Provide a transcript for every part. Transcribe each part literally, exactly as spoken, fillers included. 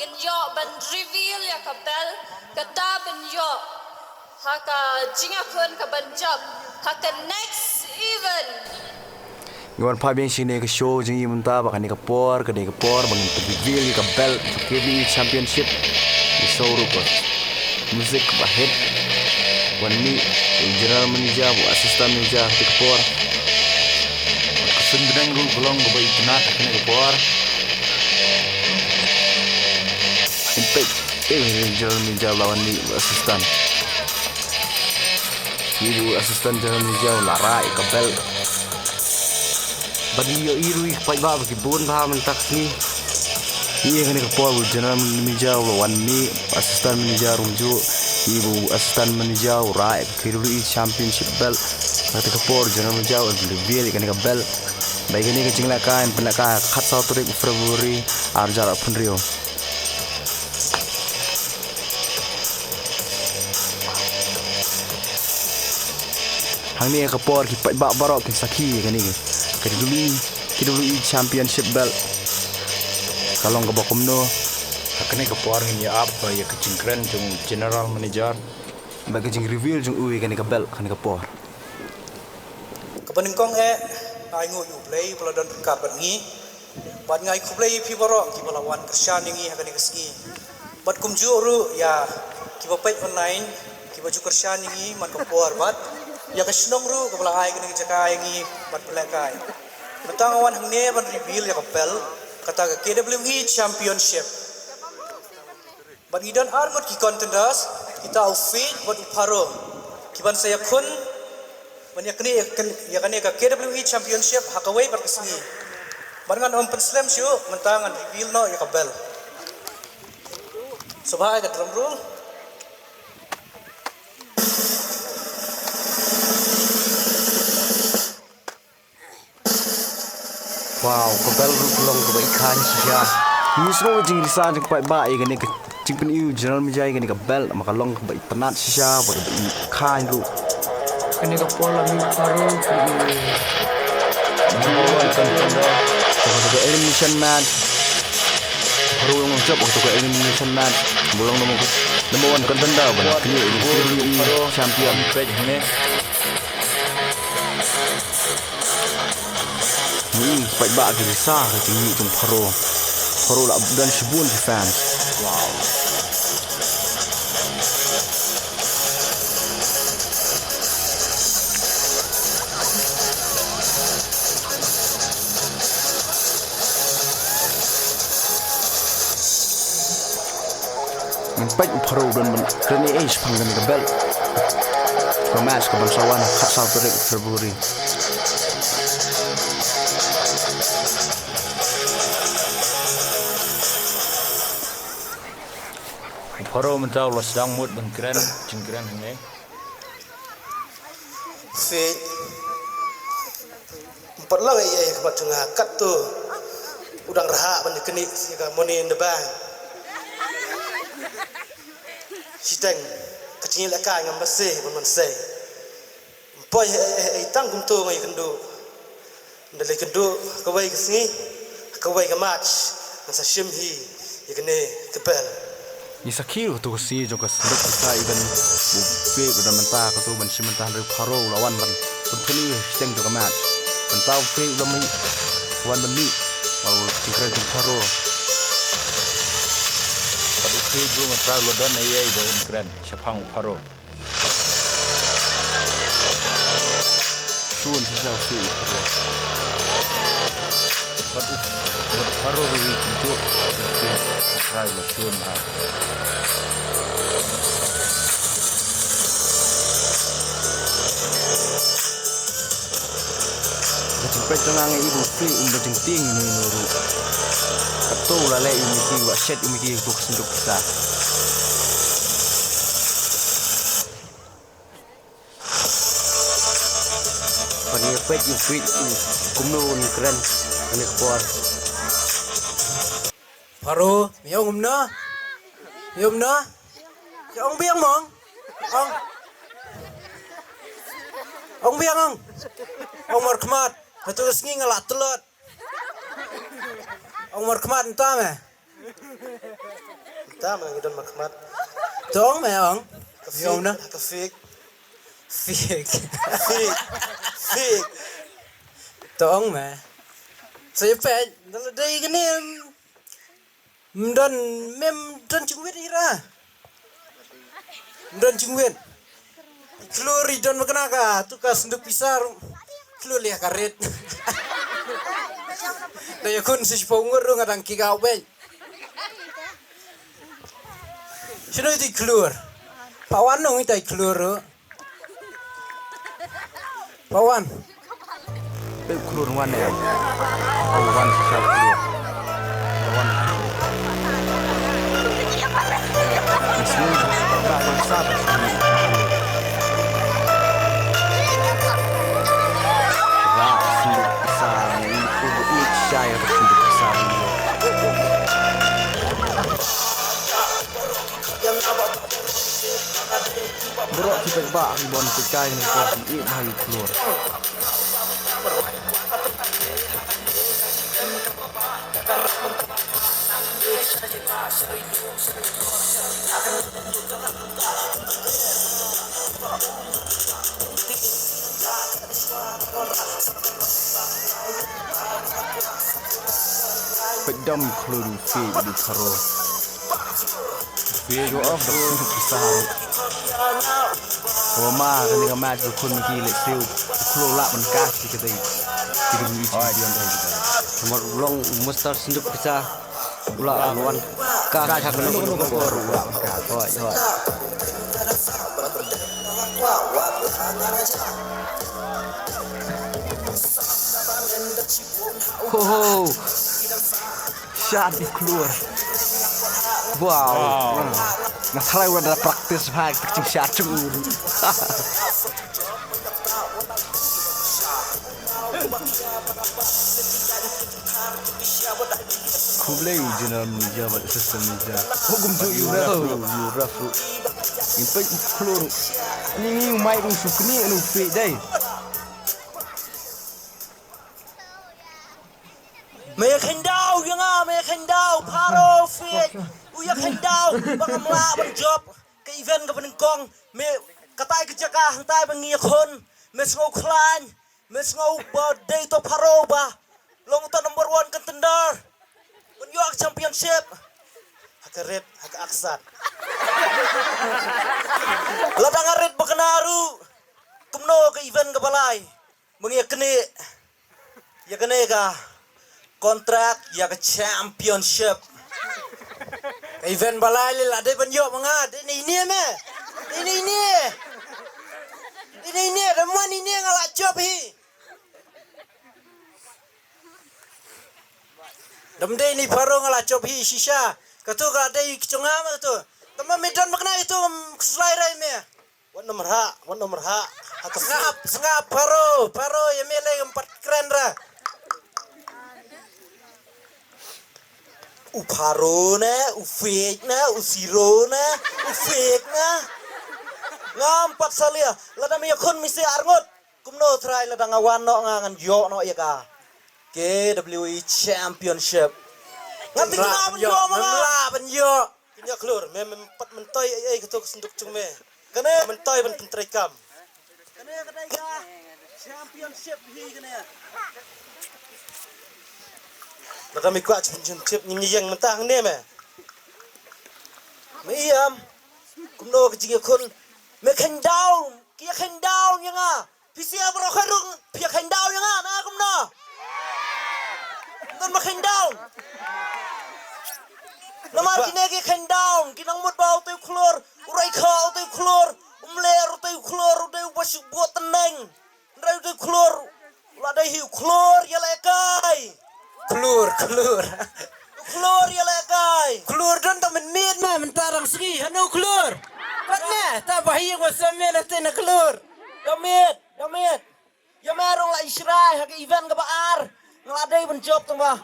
Ïoh ban reveal ïa ka belt, kata ban ïoh ha ka jingïakhun ka ban jop ha ka next event. Ngi wan phai biang sha kane ka show jong ngi mynta, ba kane ka por, kane ka por ba ngin reveal ïa ka belt K W E Championship. Ngi show ruh ka music ba hit. Wan mih u general manager, u assistant manager, kane ka por. Ka suiñ bneng ruh ka long kaba itynnad ha kane ka por. Ngin peit, eh, general manager la wan mih, u assistant. Ïa u assistant general manager la rah ïa ka belt. Bad ngi ïohi ruh ïa ki paidbah ba ki bun bha mynta ka sngi. Ïa kane ka por u general manager u la wan mih, assistant manager kumjuh. Ïa u assistant manager u rah ïa ka K W E Championship belt. Kata ka por general manager u reveal ïa kane ka belt. Ba ïa kane ka jinglehkai yn pynlehkai ha ka khatsaw tarik February arhajar arphew hynriew. Hangne ka por ki paidbah baroh kin sakhi ïa kane. Ka K W E, K W E Championship belt ka long kaba kumno. Ha kane ka por ngin ïa ap ïa ka jingkren jong u general manager bad ka jingreveal jong u ïa kane ka belt ha kane ka por. Kaba nyngkong eh, nga ai nguh ïa U Blei ba la don ryngkat bad ngi. Bad nga ai khublei ïa phi baroh kiba la wan kyrshan ïa ngi ha kane ka sngi. Bad kumjuh ruh ïa kiba peit online, kiba ju kyrshan ïa ngi man ka por bad ïa ka shnong ruh kaba la ai kane ka jaka ïa ngi ban pynlehkai. Mynta nga wan hangne ban reveal ïa ka belt, kata ka K W E Championship. Bad ngi don ar ngut ki contenders, kita u Faith bad u Pharo. Ki ban sa ïakhun ban ïa kane, ïa kane ka K W E Championship ha kawei pat ka sngi. Bad ngan ym pynslem shuh, mynta ngan reveal noh ïa ka belt. Sngewbha ai ka drum roll. Wow, ka belt ruh ka long kaba i khaiñ shisha. Ngi sngew ka jingrisa jong ki paidbah ïa kane ka jingpyni u general manager ïa kane ka belt, namar ka long kaba itynnad shisha bad kaba i khaiñ ruh. Kane ka por la mih Pharo, number one contender. Kata ka elimination match. Pharo u long jop kata ka elimination match. U long number, number one contender ban kane ka elimination champion. Ngi paidbah ki risa ka jingmih jong Pharo. Pharo la don shibun ki fans. Wow. Ngin peit u Pharo u don ban kren ei ei shaphang kane ka belt. Ka match ka ban sa wan ha ka khatsaw tarik February. U Pharo mynta u la sdang mut ban kren, jingkren hangne. Faith. Ym pat long ei ei ha khmat jong nga, katto u dang rhah ban ïa knieh ïa ka Money in the Bank. Shiteng ka jingïalehkai ngam ban sei ban ban sei. Ym poi ei ei ei tang kumto nga ïakynduh. Ynda lei kynduh kawei ka sngi, kawei ka match ngan sa shim hi ïa kane ka belt. Ngi sakhi ruh kato ka sngi jong ka synduk pisa event, u Faith u don mynta kato ban shim mynta, hynrei u Pharo u la wan ban pynthut ïa ka shiteng jong ka match. Mynta u Faith u la mih, wan ban mih, u jingkren jong u Pharo. Bad u Faith ruh nga trai u la don ei ei ba un kren shaphang u Pharo. Shun shisha u Faith u Pharo. Bad u, bad u Pharo ruh u kumjuh. U Faith u trai u la shun bha. Ka jingpeit jong nga nga i ba u Faith um don jingtieng ïano ïano ruh. Kato u la leh ïa u Mickey, u la shet ïa u Mickey ha kato ka synduk pisa. Ban ïa peit ïa u Faith u kumno un kren kane ka por. Pharo, me ong kumno? Me ong kumno? Ong biang mo ong. Ong. Ong biang ong. Ong markhmat. Hato ka sngi nga la tlot. Ong markhmat mynta me. Ïa, ma ngi don markhmat. To ong me ong. Ka fik, ong na. Ka fik. Fik. Fik. Fik. To ong me. Sa ïa peit, da la dei kane. Mdon, mem don jingwit ira. Mdon jingwit. I khlur i don ma kane ka, tu ka senduk pisa ru. Khlur leh ka rit. Da ïakhun sa shiphew ngut ru nga dang ki ka ubek. Shino iti khlur. Pa wan nong ita i khlur ru. Pa wan. Pep khlur wan ne. Pa wan sa khlur. Pa wan. Ni sini ba ba sa ba. Ba sini sa ni ku bu ik shai ba sini sa. Bro, kita ba ki bon ki kai ni ko di ik hai khlur. Peit dam khlur u Fik u dei pharo. U Fik u dei pharo. Wa ma kane ka match ba khun ki leh siew. Khlur lah ban ka shi ka dei. Ki dei u champion dei. Mar long u master senduk pisa. U lah ban wan ka ka ka ka ka ka ka ka ka ka ka ka ka Ho ho. Shad i khlur. Wow. Wow. Nga try wan da practice bha ka jingshad jong u. Khublei general manager bad assistant manager. Hukum tu yu ref ru, yu ref ru. Ngin peit khlur. Ni ni mai ru sukni anu peit dei. Me khyndaw ïa nga, me khyndaw pharo Fik. U ïa khyndaw ba ngam lah ban jop. Ka event ka banyngkong me katai ka jaka hangtai ba ngi ïakhun. Me sngew khlaiñ, me sngew ba dei to pharo ba long to number one contender. Ban ïoh ka championship. Ha ka rit, ha ka aksat. Lada nga rit ba kane ruh. Kumno ka event ka ba lai. Meng ïa kane, ïa kane ka contract ïa ka championship. Ka event ba lai lei la dei ban ïoh ma nga, dei ne ine me. Dei ne ine. Dei ne ine, dei man ine nga la jop hi. Dam dei ni pharo nga la jop hi shisha. Katu ka dei ki jong nga ma katu. Tama me don ma kane katu, mm, kslai rai me. Wan nym rhah, wan nym rhah. Ha ka sngap, sngap, pharo, pharo, ïa me lei ngam pat kren ra. U pharo ne, u fake ne, u siro ne, u fake ne. Ngam pat salia, lada me ïakhun mi se arngut. Kumno trai lada nga wan noh nga ngan ïoh noh ïa ka K W E Championship. Nga tip nga ban ïoh ma nga. Lah ban ïoh. Kynja khlur, me, me pat myntoi ei ei kato ka sanduk jong me. Kane myntoi ban pyntreikam. Kane ka dei ka championship hi kane. Lada me kwah championship ngin ïeng mynta hangne me. Me ïam. Kumno ka jingïakhun. Me kheiñ down, ki ïa kheiñ down ïa nga. Phi sngewbha baroh khairung, phi ïa kheiñ down ïa nga, na kumno? Don ba kheiñ down. Namar kine ki kheiñ down, ki nang mut ba utei u khlur, u Raikhoh utei u khlur, u Mler utei u khlur, utei uba shu buh tneng. Hynrei utei u khlur, u la dei hi u khlur ïalehkai. Khlur, khlur. U khlur ïalehkai. Khlur don tang mynmiet ma, mynta dang sngi, hano u khlur? Pat ne, ta ba hi wa sa miet na te na khlur. Da miet, da miet. Ïa me rung la ishrai ha ka event kaba ar. Nga la dei ban jop tang ba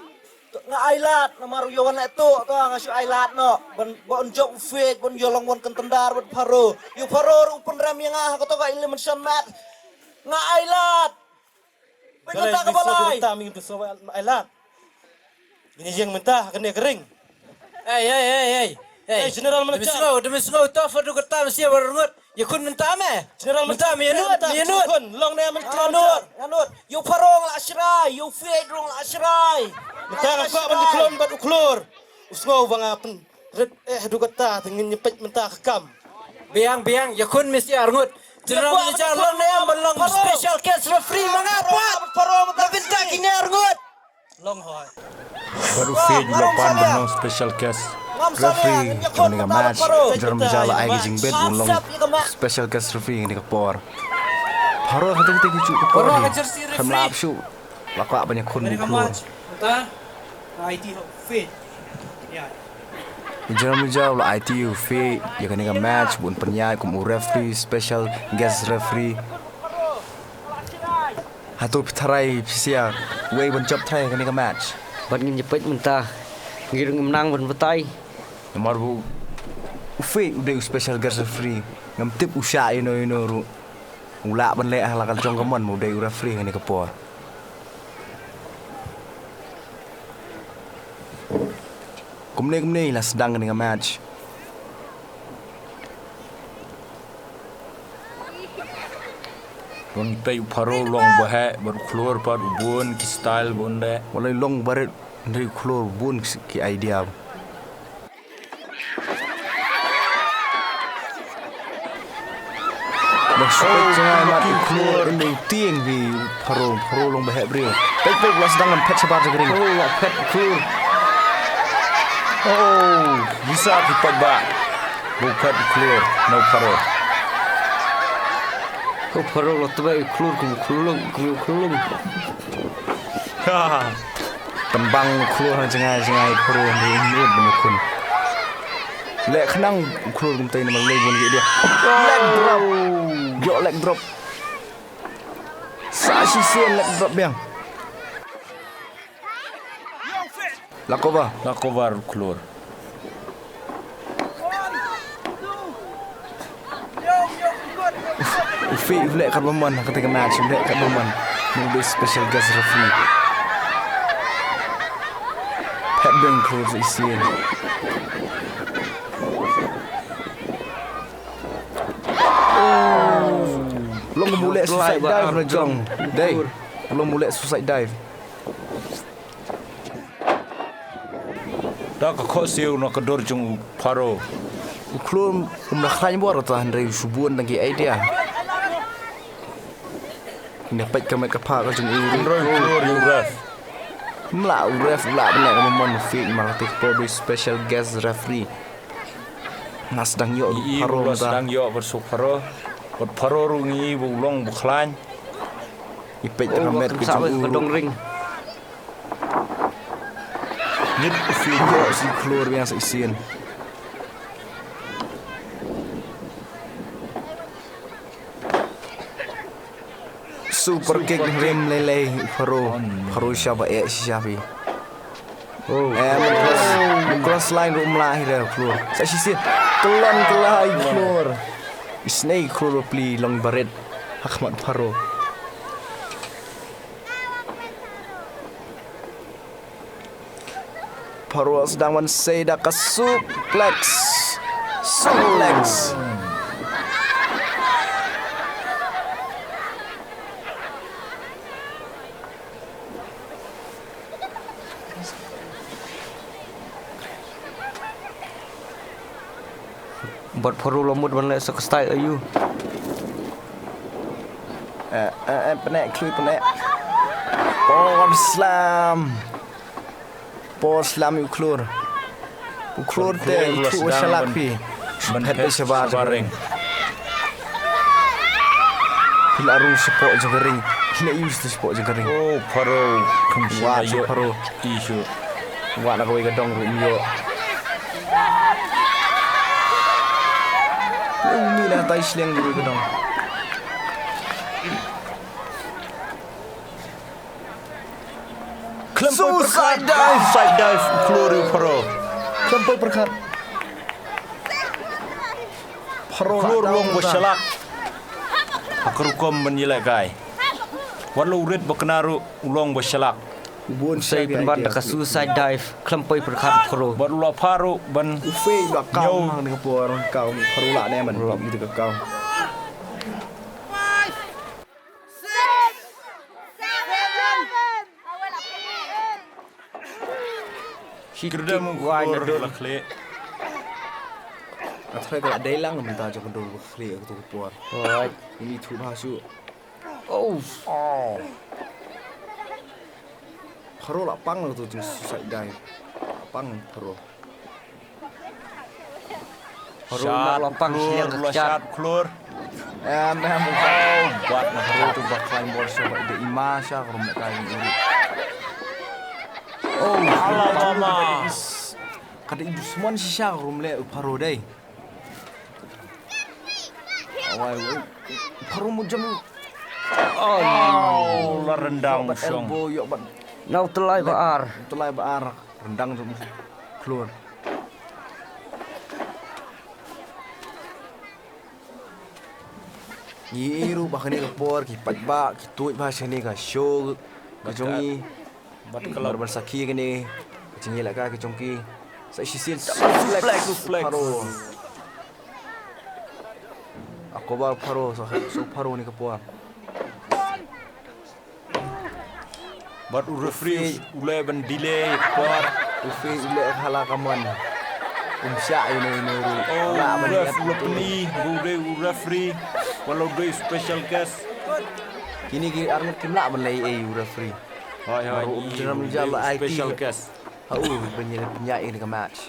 nga ai lad namar u ïa wan leh to, to nga shu ai lad noh. Ban, ban jop u Fake, ban ïa long wan contender bad Pharo. Ïa Pharo ruh u pynrem ïa nga ha kato ka elimination match. Nga ai lad. Pynta ka balai. Ngin ïeng mynta ha kane ka ring. Ei, ei, ei, ei. Eh, General Manager. Demi sngew, demi sngew, tough adu kata mesti ïa ba rngut. Ïa khun mynta me. General Mynta me ïa nud, ïa nud. Khun, long ne mynta nud. Ïa nud. Ïa u Pharo la shrai, ïa u Fate rong la shrai. Mynta nga kwah ban ïa klon bad u Khlur. U sngew ba nga pyn rit eh adu kata te ngin ïa peit mynta ka kam. Biang, biang, ïa khun mesti ïa rngut. General Manager long ne em ban long special guest referee ma nga pat. Pharo mynta bynta kine rngut. Long hoi. Bad u Fate u la pan ban long special guest referee jong kane ka match. General Manager la ai ka jingbit ban long special guest referee kane ka por. Pharo kata kata ki chu ka por. Pharo ka jersey referee. Kam lap shu. La kwah ban ïa khun u Khlur. Kane ka match. Uta. Ai ti ho Fate. Ya. General Manager la ai ti u Fate ïa kane ka match ban pynïaid kum u referee, special guest referee. Hato phi tharai phi sngewthuh wei ban jop tharai kane ka match? Bad ngin ïa peit mynta. Ngi ruh ngim nang ban batai. Namar ba u Fate u dei u special guest referee. Ngam tip u shah ïano ïano ruh. U lah ban leh ha la ka jong ka mon ba u dei u referee kane ka por. Kumne kumne la sdang kane ka match. Wan peit u Pharo long ba heh bad u Khlur pat u bun ki style bun de. Walai long barit hynrei u Khlur bun ki, ki idea. Ba shu peit jngai mat u Khlur ynda u tieng hi u Pharo, u Pharo long ba heh briew. Peit peit la sdang ban phet shabar jong ka ring. Oh, la phet u Khlur. Oh, visa ki phet ba. Ba u phet u Khlur na u Pharo. U Pharo la tbeh u Khlur kum u khlung, kum u khlung. Ha. Tembang u Khlur ha jngai jngai u Pharo hynrei um nud ban ïakhun. Leh khnang u Khlur kumta namar lei bun ki idea. Leg drop. Ïoh leg drop. Sa shisien leg drop biang. La cover. La cover u Khlur. U Fate u leh katba mon ha kata ka match, u leh katba mon. Nang dei special guest referee. Phet beng Khlur sa shisien. Long ba u leh suicide dive na jong. Dei. Long ba u leh suicide dive. Da ka khohsiew na ka dur jong u Pharo. U Khlur um la khlaiñ bor ta hynrei u shu bun tang ki idea. Kine peit ka met ka phah ka jong u. Hynrei u Khlur u ref. Mla u ref u la bne ka mon u Fate mar ka te ka por dei special guest referee. Nga sdang ïoh u Pharo mynta. Sdang ïoh bad u Pharo. Bad Pharo ruh ngi ba u long ba khlaiñ. I peit ka met ka jong u. Dong ring. Ngit u Fate ïoh sa u Khlur biang sa shisien. Super kick rim lei lei u Pharo. Pharo sha ba eh shisha phi. Oh. Eh, mun cross, mun cross line ruh um lah hi re u Khlur. Sa shisien. Kyllon kylla u Khlur. Isynei u Khlur ba plie long barit ha khmat u Pharo. Pharo sdang ban sei da ka suplex. Suplex. Bad Pharo la mut ban leh sa ka style aiu. Eh, eh, eh, pyneh, Khlur pyneh. Power slam. Power slam u Khlur. U Khlur te u thuh shalak phi. Phet bad shabar ring. Phi la rung shapoh jong ka ring. Phi la use shapoh jong ka ring. Oh, Pharo. Wah, Pharo. Issue. Wah, na kawei ka dong ruh ym ïoh. Ym ïoh na tai shleng ruh ka dong. Suicide dive. Suicide dive. Khlur u Pharo. Khlem poi pyrkhat. Pharo long ba shalak. Ha ka rukom ban ïalehkai. Wat la u rit ba kynnoh ruh u long ba shalak. Bun sei pynban da ka suicide dive khlem poi pyrkhat Pharo. Bad u la Pharo ban u fei ba kau hang ne ka por kau Pharo la ne man pop ita ka kau. Shi krdem u wai na dor la khle. Athre ka la dei lang mynta jong ka dor la khle ka tu ka por. Alright. Ini thu ha su. Oh. Pharo la pang la tu jing suicide dive. La pang Pharo. Pharo la pang shiliang ka shot klur. Em em. Oh, bat na Pharo tu ba khlain bor sha ba de ima sha rum le kai ni. Oh, ala mama. Kada indu semon shisha rum le Pharo dei. Awai, wai. Pharo mujam. Oh, la rendang mushong. Elbow yok bat. Nau telai ba ar. Telai ba ar. Rendang tu mushong. Klur. Ngi iru ba kane ka por ki pat ba ki tuit ba shane ka show ka jong ngi. Bat ka la ban sakhi kane. Ka jingïalehkai ka jong ki. Sa shisien suplex, suplex. Pharo. Akoba Pharo, so, so Pharo ni ka por. Bat u referee u le ban delay ka por. U fei u le khala ka mon. Um sha ino ino ru. Oh, la ban ref u le peni, u re u referee. Walau doi special guest. Kini ki arngut kim lah ban lei ei u referee. Hoi hoi. Baru um jam jam ai special guest. Ha u ban nyele penya ini ka match.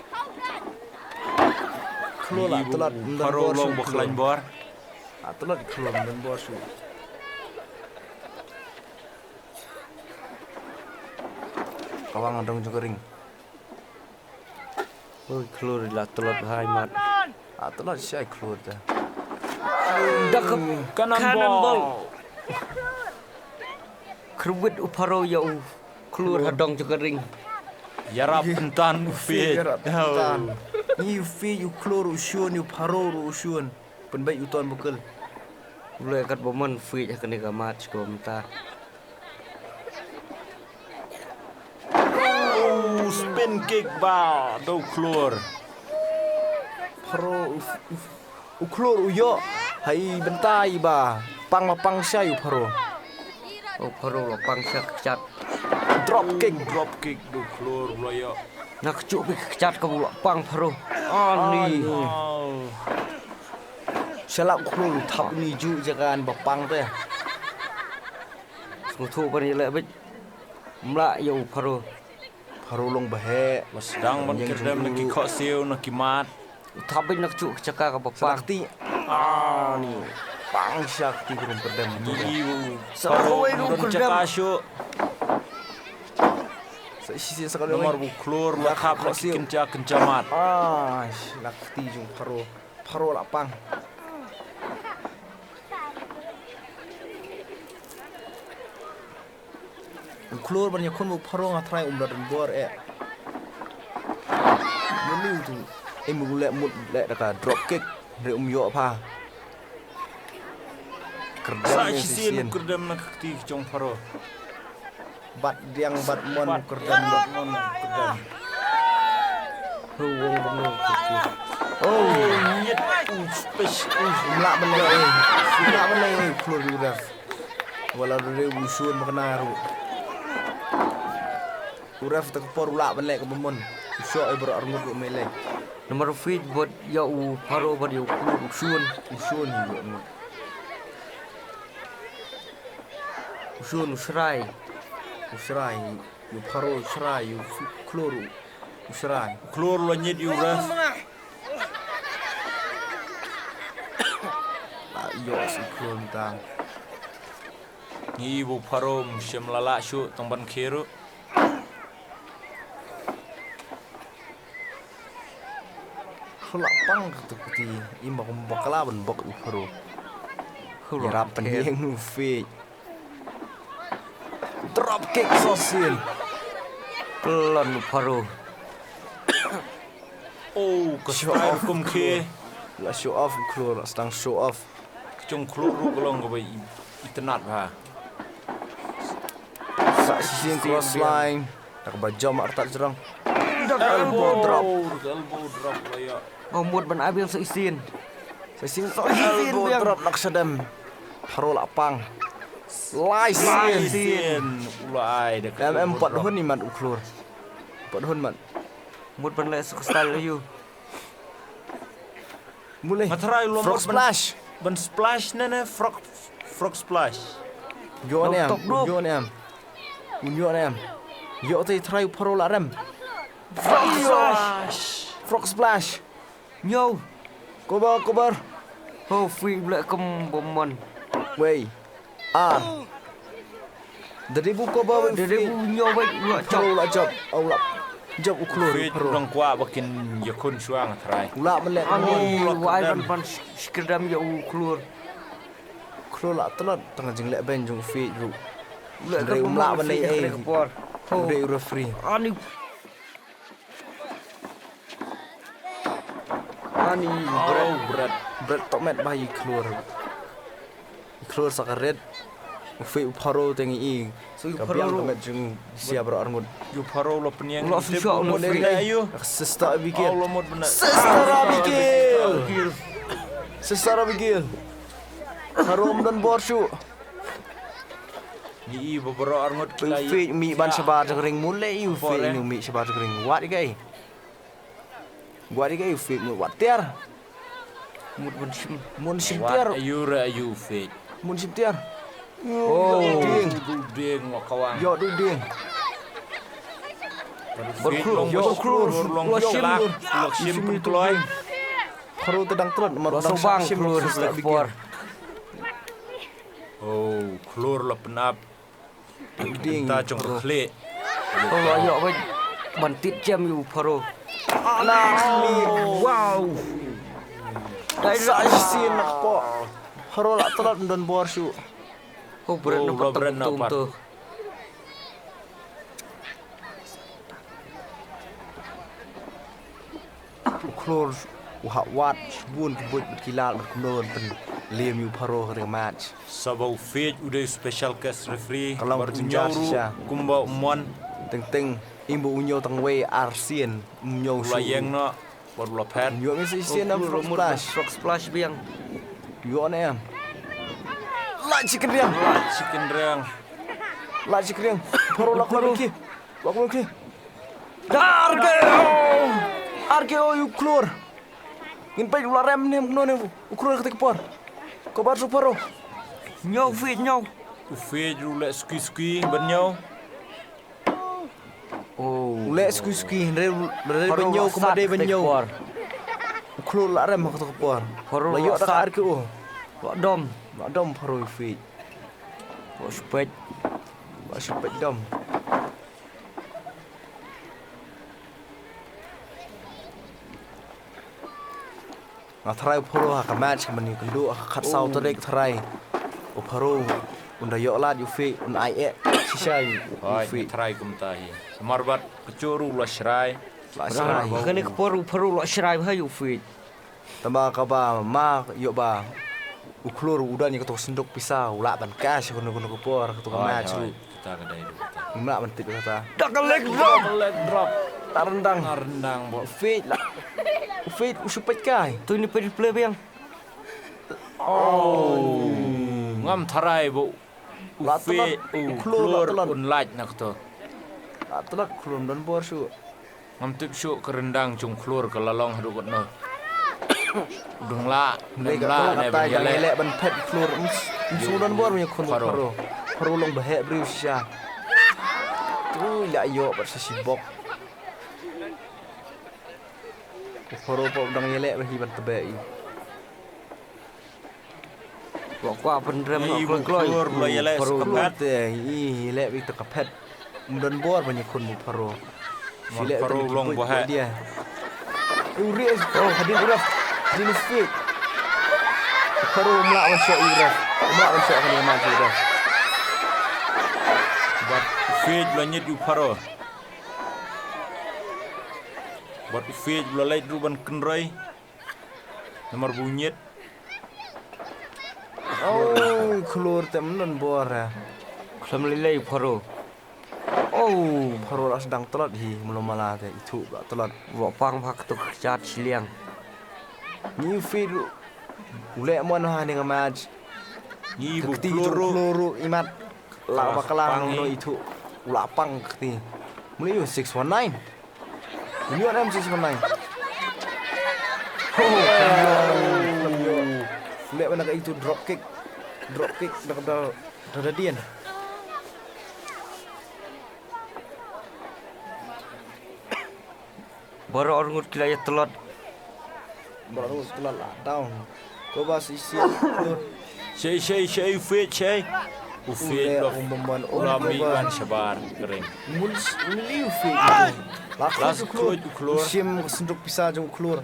Khlo la telat Pharo long ba khlain bor. Ah, telat khlo dan bor su. Kawang dong jong ka ring. Oi, Klur la tlot hai mat. Ah, tlot shai Klur ta. Da ka cannonball. Kyrwit u Pharo ïa u Klur ha dong jong ka ring. Ïarap pyntan u Fate. Ïarap pyntan. Ni u Fate, u Klur, u Shun, u Pharo, u Shun. Pynbeit u ton bukyl. U leh kat ba mon Fate ha kane ka match kumta. Oh, spin kick ba da u Klur. Pharo u, u, u Klur u ïoh ha i bynta i ba pang ma pang shai u Pharo. U Pharo la pang sha kjat. Drop kick. Drop kick da u Klur u la ïoh. Na kjut ki kjat ka u la pang Pharo. Ani. Shalak u Klur u thap ni ju jakan ba pang te. Sngewthuh ban ïaleh beit. Mla ïa u Pharo. Pharo long ba heh. Ba sdang ban kirdem na ki khohsiew na ki mat. U thap beit na kjut ka jaka ka ba pang. Shakti. Ani. Pang Shakti krum kirdem. Ni u Pharo don jaka shu. Sa shisien sa ka nomor u Klur la thap na ki kynja kynja mat. Ah, la kti jong Pharo. Pharo la pang. U Klur ban ïakhun u Pharo nga trai um da don bor eh. Menu tu. Em u leh mut leh da ka drop kick. Re um ïoh pha. Sa shisien kirdem na ka kti jong Pharo. Bat diang bat mon kirdem bat mon kirdem. Hu wong bang kirdem. Oh, nyet u special. Mla ban leh. Mla ban leh Klur u ref. Wala re u Shun ba kena ru. U ref ta ka por u lah ban leh ka ba mon. U shoh ai bro arngut u mele. Nomor u Fate bad ïa u Pharo bad ïa u Klur u Shun. U Shun ïa u. U Shun u Shrai. U Shrai. U Pharo u Shrai. U Klur u Shrai. Klur la nyit ïa u ref. La ïoh si Klur mynta. Ngi bu Pharo um shem la lah shuh tang ban khe ruh. Khula pang ka tu kuti im ba kum bakla ban bok u Pharo. Khula rap pen yeng u Fate. Drop kick so sin. Plan u Pharo. Oh, ka style kum khe. La show off Klur, la stang show off. Kjong Klur ruh ka long kaba i, i tnat bha. Sa shisien cross line. Da kaba jam artat jrong. Elbow drop. Elbow drop la ïa. Oh, mut ban abiang sa shisien. Sa shisien. Sa shisien elbow drop nak shadem. Pharo la pang. Slice. Slice in. Ulai da. Em em pat hun imat u Khlur. Pat hun mat. Mut ban leh sa style ïa u. Mulai. Nga try lo frog splash. Ban splash ne ne frog, frog splash. Yo ne am. Yo ne am. Yo ne am. Yo te try pharo la rem. Frog splash. Frog splash. Nyo. Kobar, kobar. Ho fui ble kum bomon. Wei. Ah. Dari bu kobar wei. Dari bu nyo wei. Pharo la jop. Au la. Jop u Khlur. Dang kwah ba kin ïakhun shuwa nga try. Ula ban leh. Ani wai ban ban skrdam ïa u Khlur. Khlur la tlot tang jingleh ben jong u Fate ruh. Ula ka um lah ban leh ei. Dei u referee. Ani. Ani bret, bret, bret tok met ba i Khlur. I Khlur sa ka ret. U Fate u pharo teng i. So i pharo ka met jong sia bro arngut. U pharo lo pynïeng. Lo su shok u Fate. Ayu. Sister Abigail. Sister Abigail. Sister Abigail. Pharo um don bor shu. Ni i ba bro arngut. U Fate mi ban shabar jong ring mule i u Fate ni mi shabar jong ring. Wat i kai. Wat i kai u Fate mut wat tiar. Mut ban shim. Mut shim tiar. Ayu re ayu Fate. Mut shim tiar. Oh. Ding. Du ding wa kawang. Yo du ding. Berkhur, yo berkhur. Lo shim, lo shim pynkloi. Khru te dang tlot mar dang shim khru. Oh, Khlur la pynap. Ding. Ta jong ka khlieh. Oh, ayo wei ban tit jem ïa u pharo. Wow. Dai sa shisien na kpoh. Pharo la tlot don bor shu. Oh, bret na pat tum tu. U Khlur u hap wad shibun ki buit bad ki lad bad kumno ban pynliem ïa u pharo ha ka match. Sa ba u Fate u dei special guest referee. Ka long ka jingjia shisha. Kumba u mon. Teng teng im ba u ñiew tang wei ar sien u ñiew shu. La ïeng noh bad u la phet. Ñiew mi shisien na frog splash. Frog splash biang. Ïoh ne em. La chicken riang. La chicken riang. La chicken riang. Pharo la khlo ki. La khlo ki. Ar ke o! Ar ke o ïa u Khlur. Ngin peit u la rem ne em kumno ne u Khlur kata ka por. Kobar shu pharo. Ñiew u Fate ñiew. U Fate ruh leh suki suki ban ñiew. Oh. U leh suki suki hynrei hynrei ban ñiew kumba dei ban ñiew. U Khlur la rem ha kata ka por. La ïoh da ka ar ke o. La dom. La dom pharo u Fate. Wa shpet. Wa shpet dom. Nga tharai u pharo ha ka match ka mani kynduh ha ka khatsaw tarik tharai. U pharo un da ïoh lad ïa u Fate un ai eh shisha ïa u Fate. Tharai kumta hi. Samar bad ka chuh ruh la shrai. La shrai. Kane ka por u pharo la shrai bha ïa u Fate. Tangba kaba ma ïoh ba u Khlur u don ïa kato ka synduk pisa u lah ban cash kano kano ka por kato ka match ruh. Kita ka dei ruh kita. Ngim lah ban tip kata. Da ka leg drop. Leg drop. Ta ryndang. Ta ryndang bot. U Fate la. U Fate u shu peit kai. Tu ni peit play biang. Oh. Ngam tharai bot. U Fate u Khlur un lait na kato. La tlot Khlur don bor shu. Ngam tip shuh ka ryndang jong u Khlur ka la long haduh katno. Dang lah, dang lah ne ban ïaleh ban phet u Khlur. Ym shu don bor ban ïakhun u Pharo. Pharo long ba heh briew shisha. Tu ïa ïoh bad sa shibok. U Pharo pa u dang ïaleh ba hi ban tebeh i. Wa kwah pynrem noh kloi kloi. Kloi ïaleh sa ka phet. Te i leh beit ka phet. Ym don bor ban ïakhun u Pharo. Shi leh Pharo long ba heh. Dia. U ri. Oh, hadien u ref. Hadien u fit. Pharo ym lah ban shoh u ref. Ym lah ban shoh kan ïa man u ref. Bad u fit la ñiet u Pharo. Bad u fit la leit ruh ban kynroi. Namar ba u ñiet. Oh, Khlur te ym don bor ha. Khlem lei lei Pharo. Oh, Pharo la sdang tlot hi, mlo mala te ithuh la tlot. Wa pang phak tuk chat shiliang. Ni u Faith ruh u leh mon ha ne ka match. Ni bu kti kloro. Kloro imat. La bakala no ithuh. U la pang kti. Mlo ïoh six one nine. Ni on M six one nine. Oh, leh bana ka itu drop kick. Drop kick da ka da da dien. Baroh arngut ki la ïa tlot. Baroh arngut ki la la down. Ko ba si si. Shei, shei, shei, u Faith, shei. U Faith, u la, um, ban, u la um, mi ban shabar kring. Mul, mul u Faith. Last, last u Klor. U Klor. U shim senduk pisa jong u Klor.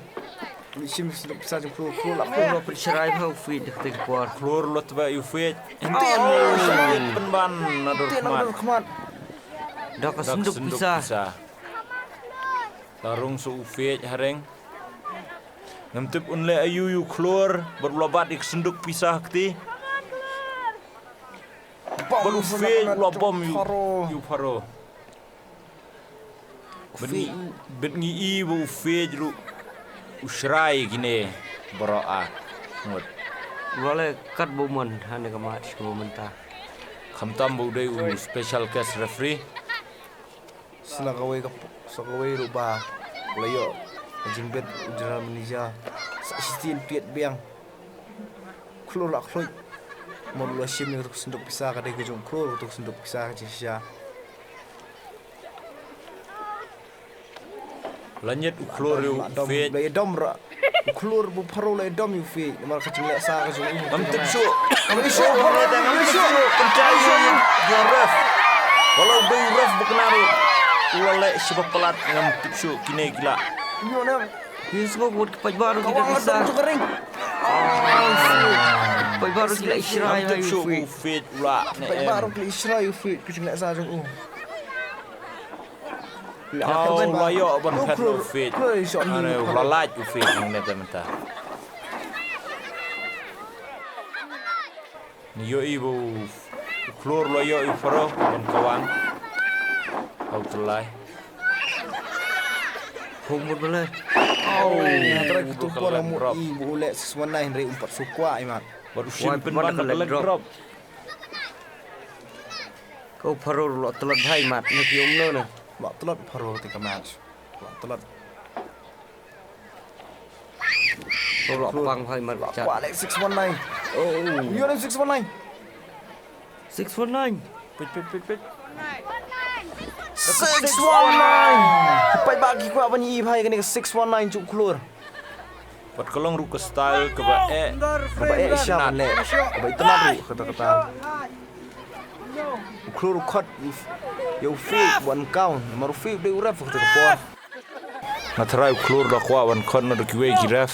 U shim senduk pisa jong u Klor. Klor la, Klor la pynshrai ha u Faith dak tik por. Klor lot ba u Faith. Ente, oh, shei, pynban na dur khmat. Dak senduk pisa. La rung sa u Faith hareng. Ngam tip un leh aïu ïa u Klor, bad u la bat ïa ka senduk pisa ha kti. Bad u Faith u la bom ïa u Pharo. Bad ngi, bad ngi i ba u Faith ruh u shrai kine baroh arngut. U la leh kat ba u mon ha ne ka match kumta. Khamtam ba u dei u special guest referee. Sa kawei ka, sa kawei ruh ba u la ïoh ka jingbit u general manager. Sa shisien piat biang. Klur la khluit. Mo la shim ïa ka senduk pisa ka dei ka jong u Klur, ka senduk pisa ka jingshisha. La nyet u Klur ïa u Faith. La ïadom ra. U Klur ba u Pharo la ïadom ïa u Faith. Namar ka jingleh sa ka jong u. Ngam tip shuh. Ngam tip shuh. Ngam tip shuh. Pynjah ïa u ref. Wat la u dei u ref ba kynnoh ruh. U la leh shi ba palat, ngam tip shuh kine ki la. Ïa sngew wat ki paidbah ruh ki da pisa. Paidbah ruh ki la ishrai ha u Faith. Paidbah ruh ki la ishrai u Faith ka jingleh sa jong u. Aw, u la ïoh ban phet u Faith. Ane, u la lait u Faith hangne te mynta. Ngi ïohi ba u Klur u la ïoh u Pharo ban kawang. Aw, tyllai. Hum mut balei. Aw, trai kitu por mut i ba u leh six one nine hynrei um pat shu kwah i mat. Bad u shim pynban ka leg drop. Ko Pharo la tlot bha i mat ne ki um no ne. La tlot Pharo te ka match. La tlot. Ko la pang bha i mat. Kwah leh six one nine. Oh, you know six one nine. Six one nine. Pit, pit, pit, pit. Six one nine. Paidbah ki kwah ban ïohi bha ïa kane ka six one nine jong u Klur. Bad ka long ruh ka style kaba eh, kaba eh sha ban leh, kaba itynnad ruh kata kata. U Klur u khot ïa u Faith ban count, namar u Faith u dei u ref kata ka por. Nga tharai u Klur u la kwah ban count na da kiwei ki ref.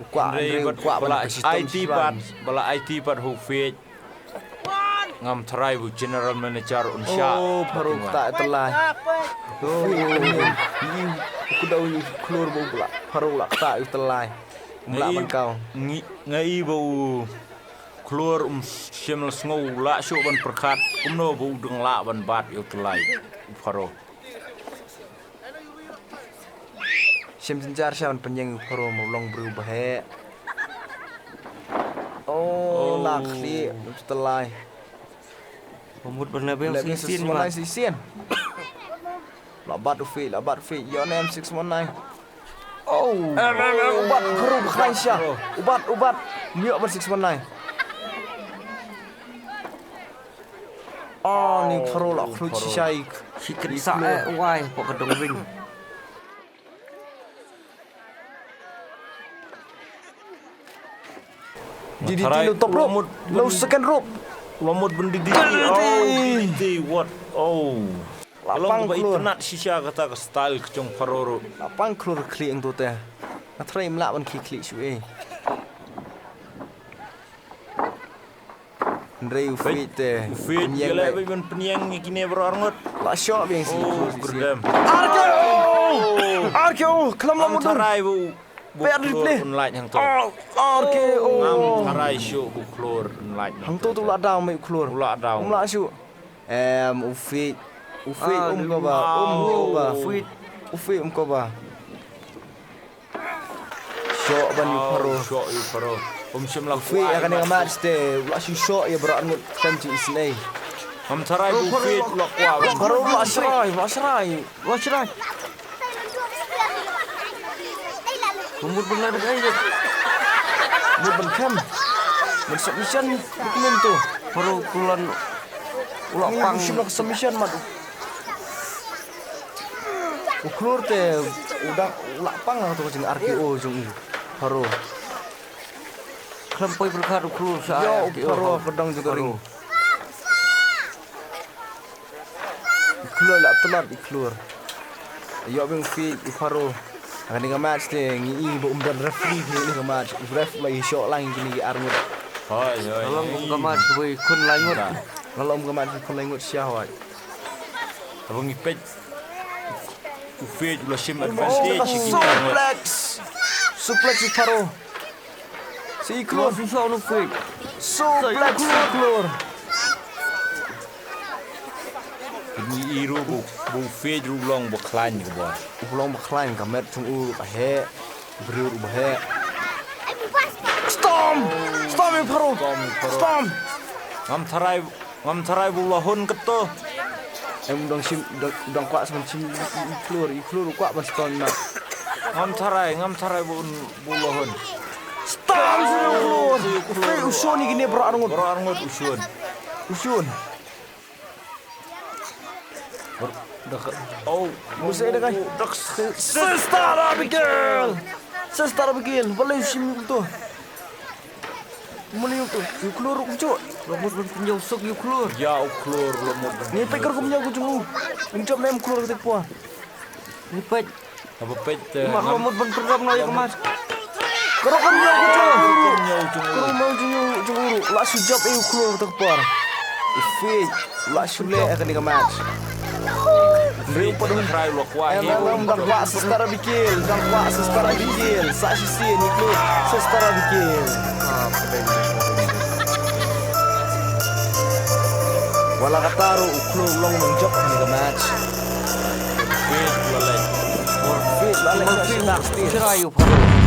U kwah, hynrei u kwah ba la aiti pat, ba la aiti pat ha u Faith. Ngam tharai ba u general manager un shah. Oh, Pharo ktah ïa u tyllai. Oh, u kdew u Klur ba u la, Pharo la ktah ïa u tyllai. Um lah ban count. Nga i ba u Klur um shym la sngew u lah shuh ban pyrkhat kumno ba u dang lah ban bat ïa u tyllai u Pharo. Shim jynjar sha ban pynïeng u Pharo, mo long briew ba heh. Oh, la khlieh u tyllai. Ba mut ban leh biang shisien ma. Shisien. La bat u Faith, la bat u Faith. Ïoh ne em six one nine. Oh. Em, em, em, u bat Pharo ba khlaiñ sha. U bat, u bat. Ïoh ban six one nine. Oh, ni Pharo la khluit shisha ïa u. Shi kynsa eh wai hapoh ka dong ring. D D T, no top rope, no second rope. La mut ban D D T. Oh, D D T, what? Oh. La pang Klur. Itynnad shisha kata ka style ka jong Pharo ruh. La pang Klur khlieh hangto te. Nga tharai ym lah ban khie khlieh shuh ei. Hynrei u Faith te. U Faith ïa leh ban pynïeng ïa kine baroh arngut. La shoh biang shisha. Oh, kurdem. R K O! R K O! Khlem la mudui. Tharai ba u Klur un lait hangto. R K O! Ngam tharai shuh ba u Klur un lait hangto. Hangto tu la down mai u Klur. U la down. Um lah shuh. Em, u Fit. U Fit, ah, um ko ba, um ko ba. U Fit. U Fit, um ko ba. Shoh ban ïa u Pharaoh. Shoh ïa u Pharaoh. Um shym la kwah. U Fit ïa kane ka match te, u la shu shoh ïa baroh arngut, khlem ji isynei. Ngam tharai ba u Fit u la kwah. U Pharaoh u la shrai, u la shrai. U la shrai. Ka mut ban leh da kaei. Mut ban khlem. Ban submission, kum to. Pharaoh kulan u la pang. Shim la submission mat. U Khlur te u dang u la pang ha kato ka jing R K O jong u Pharaoh. Khlem poi pyrkhat u Khlur sha. Ïa, u R K O Pharaoh ka dang jong ka ring. U Khlur la tlot, u Khlur. Ïoh biang u Fit, u Pharaoh. Kane ka match te ngi i ba um don referee kane ka match. U ref la ïa shoh lang kine ki arngut. Hoi, hoi. Nga long um ka match ba ïa khun lai ngut. Nga long um ka match ba ïa khun lai ngut sha hoi. Haba ngi peit u Fit u la shim advantage. Suplex. Suplex u Pharaoh. Sa i Khlur. Sa i Khlur. Suplex i Khlur. Ngi i ruh ba u Fit ruh u long ba khlaiñ ka bor. U long ba khlaiñ, ka met jong u ruh ka heh. Briew ruh ba heh. Stomp! Stomp ïa u Pharaoh. Stomp ïa u Pharaoh. Stomp! Ngam tharai, ngam tharai ba u la hun kato. Em, u dang shim, u dang, u dang kwah sa ban shim i, i, i Khlur, i Khlur u kwah ban stomp na. Ngam tharai, ngam tharai ba un, ba u la hun. Stomp ïa u Khlur. U Khlur. U shun ïa kine baroh arngut. Baroh arngut u shun. U shun. Bar-, dak-, oh, u sa dak ai. Dak-, Sister Abigail. Sister Abigail, balei u shim ïa uto? Balei ïa uto? Ïa u Khlur ruh kumjuh. La mut ban pynïaw suk ïa u Khlur. Ïa u Khlur la mut. Ngi peit ka rukom ñiew ka jong u. Kumjuh mem u Khlur kata ka por. Ngi peit. Haba peit, eh, ma ka la mut ban pynrem noh ïa ka match. Ka rukom ñiew ka jong u. Ka rukom ñiew jong u ruh. La shu jop ïa u Khlur kata ka por. U Fit la shu leh ïa kane ka match. Briew pat u tharai u la kwah hi. Em, em, em, dang kwah Sister Abigail, dang kwah Sister Abigail. Sa shisien u Khlur, Sister Abigail. Wala kata ruh u Khlur u long nongjop ha kane ka match. Fit la leh. Fit la leh. Fit la leh. Tharai u Pharaoh.